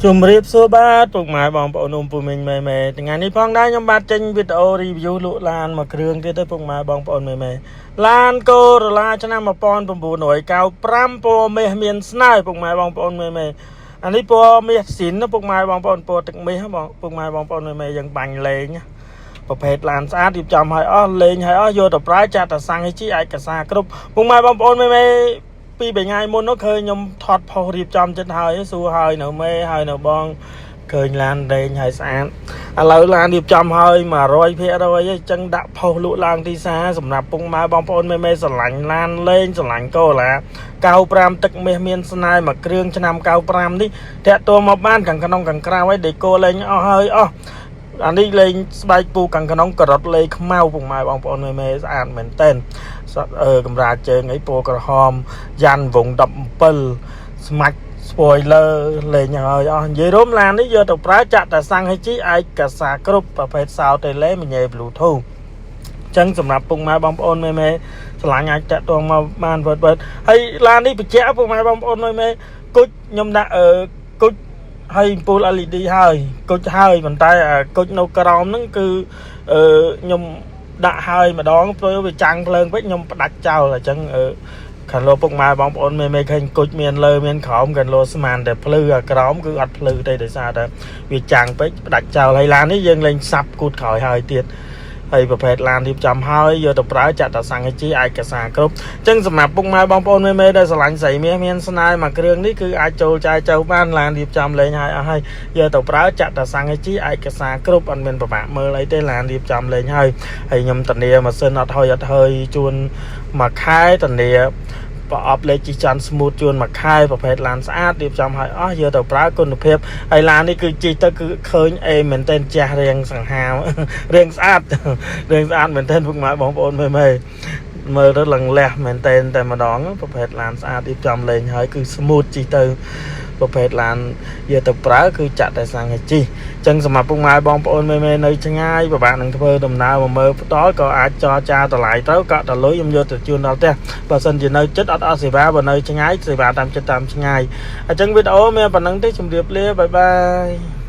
ជំរាបសួរបាទពុកម៉ែបងប្អូនអ៊ំពូមីងម៉ែម៉ែថ្ងៃនេះផងដែរខ្ញុំបាទចេញវីដេអូ review លក់ឡានមួយគ្រឿងទៀតទៅពុកម៉ែបងប្អូនម៉ែម៉ែឡានកូរ៉ូឡាឆ្នាំ1995ពណ៌មាសមានស្នើពុកម៉ែបងប្អូនម៉ែម៉ែអានេះពណ៌មាសស៊ីនណាពុកម៉ែបងប្អូនពណ៌ទឹកមាសបងពុកម៉ែបងប្អូនម៉ែម៉ែយើងបាញ់លេងណាប្រភេទឡានស្អាតរៀបចំឲ្យអស់លេងឲ្យអស់យកទៅប្រើចាត់តែសាំងឲ្យជីឯកសារគ្រប់ពុកម៉ែបងប្អូនម៉ែម៉ែពីរបីថ្ងៃមុននោះឃើញខ្ញុំថតផុសរៀបចំចិត្តហើយសួរហើយនៅមេហើយនៅបងឃើញឡានលេងហើយស្អាតឥឡូវឡានរៀបចំហើយ100%អញ្ចឹងដាក់ផុសលក់ឡើងទីផ្សារសម្រាប់ពុកម៉ែបងប្អូនមេមេស្រឡាញ់ឡានលេងស្រឡាញ់កូឡា95ទឹកមាសមានស្នេហ៍មួយគ្រឿងឆ្នាំ95នេះតាក់ទងមកបានខាងក្នុងខាងក្រៅហើយដេកូលេងអស់ហើយអស់អានេះលេងស្បែកពូខាងក្នុងការ៉ុតលេខ្មៅពុកម៉ែបងប្អូនមេមេស្អាតមែនតែនអឺកម្រាលជើងអីពណ៌ក្រហមយ៉ាន់វង17ស្មាច់ spoiler លេងហើយអស់និយាយរួមឡាននេះយកទៅប្រើចាក់តែសាំងឲ្យជីឯកសារគ្រប់ប្រភេទសោតេឡេមញ៉េ Bluetooth ចឹងសម្រាប់ពុកម៉ែបងប្អូនមេមេឆ្លាញ់អាចតាក់ទងមកបានវើតវើតហើយឡាននេះបញ្ជាក់ពុកម៉ែបងប្អូនមេមេគុជខ្ញុំដាក់អឺគុជហើយអំពូល LED ហើយគុជហើយប៉ុន្តែអាគុជនៅក្រោមហ្នឹងគឺអឺខ្ញុំដាក់ហើយម្ដងព្រោះវាចាំងភ្លើងពេកខ្ញុំផ្ដាច់ចោលអញ្ចឹងអឺខាងលោកពុកម៉ែបងប្អូនមេមេឃើញគុជមានលើមានក្រោមខាងលោកស្មានតែភ្លឺអាក្រោមគឺអត់ភ្លឺទេដោយសារតែវាចាំងពេកផ្ដាច់ចោលហើយឡាននេះយើងលេងសាប់គូតក្រោយហើយទៀតហើយប្រភេទឡានរៀបចំហើយយកទៅប្រើចាក់តែសាំងឲ្យជីឯកសារគ្រប់អញ្ចឹងសម្រាប់ពុកម៉ែបងប្អូនមេមេដែលស្រឡាញ់ស្រីមាសមានស្នេហ៍មួយគ្រឿងនេះគឺអាចចូលចែចៅបានឡានរៀបចំលេងហើយអស់ហើយយកទៅប្រើចាក់តែសាំងឲ្យជីឯកសារគ្រប់អត់មានប្របាក់មើលអីទេឡានរៀបចំលេងហើយហើយខ្ញុំធានាម៉ាស៊ីនអត់ហុយអត់ហើយជូនមួយខែធានាប្រអប់លេខជិះច័ន្ទ smooth ជូនមួយខែប្រភេទឡានស្អាតរៀបចំឲ្យអស់យកទៅប្រើគុណភាពហើយឡាននេះគឺជិះទៅគឺឃើញអេមែនទែនចាស់រៀងសង្ហា រៀងស្អាត រៀងស្អាតមែនទែនពុកម៉ែបងប្អូនមើលមើលមើលទៅឡើងលះមែនទែនតែម្ដងប្រភេទឡានស្អាតរៀបចំលេងហើយគឺ smooth ជិះទៅប្រភេទឡានយកទៅប្រើគឺចាក់តែសាំងឲ្យជិះអញ្ចឹងសម្រាប់ពុកម៉ែបងប្អូនមេមេនៅឆ្ងាយពិបាកនឹងធ្វើដំណើរមកមើលផ្ទាល់ក៏អាចចរចាតម្លៃទៅកក់តលុយខ្ញុំយកទៅជូនដល់ផ្ទះបើសិនជានៅចិត្តអត់អស់សេវាបើនៅឆ្ងាយសេវាតាមចិត្តតាមឆ្ងាយអញ្ចឹងវីដេអូមានប៉ុណ្ណឹងទេជម្រាបលា bye bye.